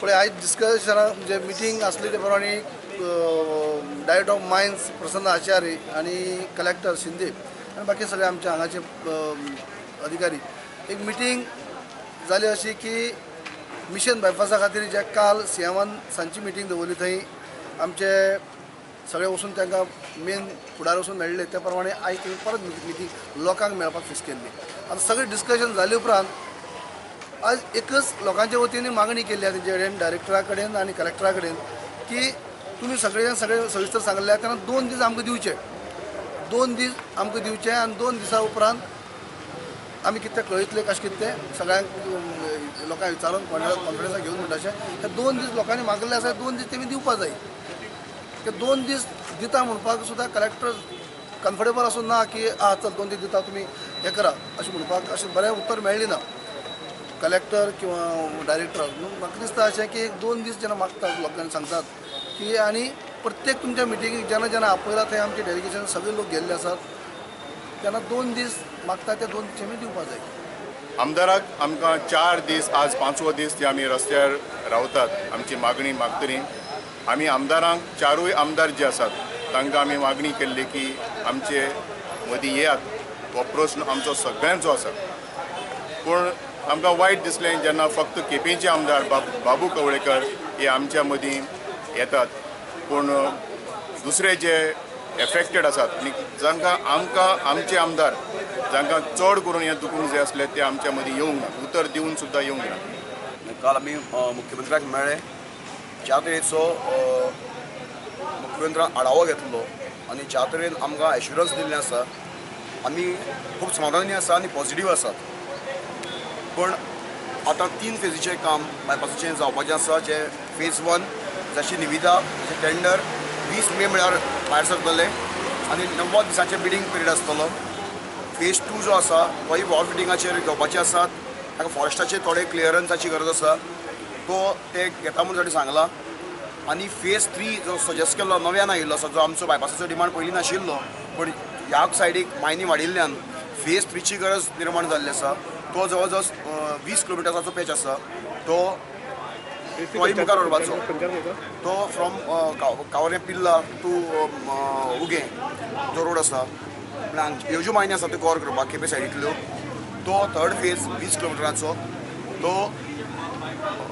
पळय आयज डिस्कशना म्हणजे मिटींग आसली ते प्रमाणे Director of Mines Prasanna Acharya आनी कलेक्टर शिंदे आनी बाकी सगळे आमचे हांगाचे अधिकारी एक मिटींग जाली अशी की मिशन बायपासा खातीर जे काल सीएमान सांजची मिटींग दवरली थंय आमचे सगळे वचून तांकां मेन फुडार वचून मेळ्ळे त्या प्रमाणे आयज थंय परत मिटींग लोकांक मेळपाक फिक्स केल्ली. आतां सगळें डिस्कशन जाले उपरांत आज एकच लोकांच्या वतीन मागणी केल्ली आसा तेंचे कडेन, डायरेक्टरा कडेन आनी कलेक्टरा कडेन, की तुमी सगळे सगळे सविस्तर सांगले तेन्ना 2 दीस आमकां दिवचे, 2 दीस आमकां दिवचे आनी 2 दिसां उपरांत आमी कितें कळयतले कशें कितें तें सगळ्यांक लोकांक विचारून कॉन्फिडन्साक घेवन म्हणटा अशें ते 2 दीस लोकांनी मागल्ले आसा, 2 दीस तेमी दिवपा जाय. ते 2 दीस दिता म्हणपाक सुद्दां कलेक्टर कम्फर्टेबल आसूं ना की आ चल 2 दीस दिता तुमी हें करा अशें म्हणपाक अशें बरें उत्तर मेळ्ळें ना कलेक्टर किंवा डायरेक्टर. म्हाका दिसता अशें की 2 दीस जेन्ना मागतात लोकांनी सांगतात की आनी प्रत्येक तुमच्या मिटिंगेक जेन्ना जेन्ना आपयला थंय आमचे डेलिगेशन सगळे लोक गेल्ले आसात तेन्ना 2 दीस मागता ते 2 दीस आमी दिवपा जाय. आमदाराक आमकां 4 दीस, आज 5वो दीस जे आमी रस्त्यार रावतात आमची मागणी मागतरी आमी आमदारांक, 4 आमदार जे आसात तांकां आमी मागणी केल्ली की आमचे मदीं येयात, हो प्रस्न आमचो सगळ्यांचो आसा. पूण आमकां वायट दिसलें जेन्ना फक्त केपेंचे आमदार बाबू कवळेकर हे आमच्या मदीं येतात, पूण दुसरे जे एफेक्टेड आसात आनी जांकां आमकां आमचे आमदार जांकां चड करून हें दुखूंक जाय आसलें ते आमच्या मदीं येवंक ना, उतर दिवन सुद्दां येवंक ना. काल आमी मुख्यमंत्र्याक मेळ्ळे, ज्या तरेचो मुख्यमंत्र्यान आढावो घेतलो आनी ज्या तरेन आमकां एश्युरन्स दिल्लें आसा, आमी खूब समाधानी आसा आनी पॉझिटीव आसात. पूण आतां 3 फेजीचें काम बायपासाचें जावपाचें आसा, जें फेज 1 जशी निविदा जशें टेंडर 20 मे म्हळ्यार भायर सरतले आनी 90 दिसांचें बिडींग पिरियड आसतलो. फेज 2 जो आसा तोय वॉल फिटिंगाचेर घेवपाचे आसात, ताका फॉरेस्टाचे थोडे क्लियरन्साची गरज आसा, तो ते घेता म्हूण ताणें सांगलां. आनी फेज 3 जो सजेस्ट केल्लो नव्यान आयिल्लो आसा, जो आमचो बायपासाचो डिमांड पयलीं नाशिल्लो, पूण ह्या सायडीक मायनी वाडिल्ल्यान फेज 3ची गरज निर्माण जाल्ली आसा. तो जवळ जवळ 20 किलोमिटर्साचो पॅच आसा, तो तोय मुखार व्हरपाचो, तो फ्रॉम कावरें पिल्ला टू उगें जो रोड आसा, म्हळ्यार ह्यो ज्यो मायनी आसा त्यो कवर करपाक केपें सायडींतल्यो, तो थर्ड फेज 20 किलोमिटरांचो तो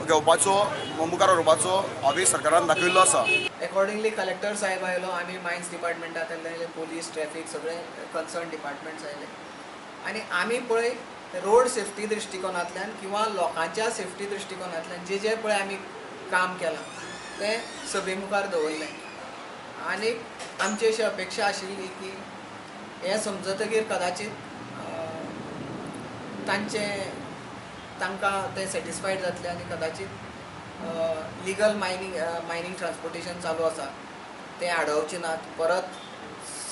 घेवपाचो मुखार व्हरपाचो हावेस सरकारान दाखयल्लो आसा. एकॉर्डिंगली कलेक्टर साहेब आयलो, आमी मायन्स डिपार्टमेंटांतल्यान आयले, पोलीस, ट्रॅफीक सगळे कन्सर्न डिपार्टमेंट्स आयले आनी आमी पळय रोड सेफ्टी दृश्टिकोनांतल्यान किंवा लोकांच्या सेफ्टी दृश्टिकोनांतल्यान जे जे पळय आमी काम केलां तें सभे मुखार दवरलें. आनी आमची अशी अपेक्षा आशिल्ली की हें समजतकीर कदाचीत तांचें तांकां तें सॅटिस्फायड जातलें आनी कदाचीत लिगल मायनींग ट्रान्सपोर्टेशन चालू आसा तें आडोवचे नात, परत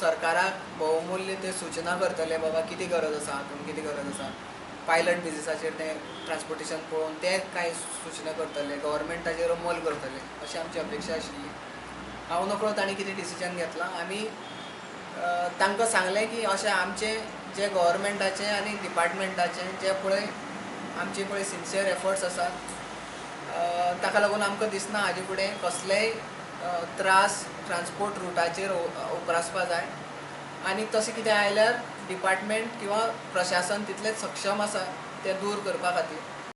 सरकाराक बहुमूल्य ते सुचना करतले बाबा कितें गरज आसा हातूंत, कितें गरज आसा, पायलट बेजिसाचेर तें ट्रान्सपोर्टेशन पळोवन ते कांय सुचना करतले, गव्हर्मेंटाचेर अंमल करतले अशी आमची अपेक्षा आशिल्ली. हांव नकळो तांणी कितें डिसिजन घेतलां. आमी तांकां सांगलें की अशें आमचें जें गव्हर्मेंटाचें आनी डिपार्टमेंटाचें जें पळय आमचे पळय सिन्सियर एफर्ट्स आसात, ताका लागून आमकां दिसना हाजे फुडें कसलेय त्रास ट्रान्सपोर्ट रुटाचेर उप्रासपा जाय आनी तशें कितें आयल्यार डिपार्टमेंट किंवा प्रशासन तितलेंच सक्षम आसा तें दूर करपा खातीर.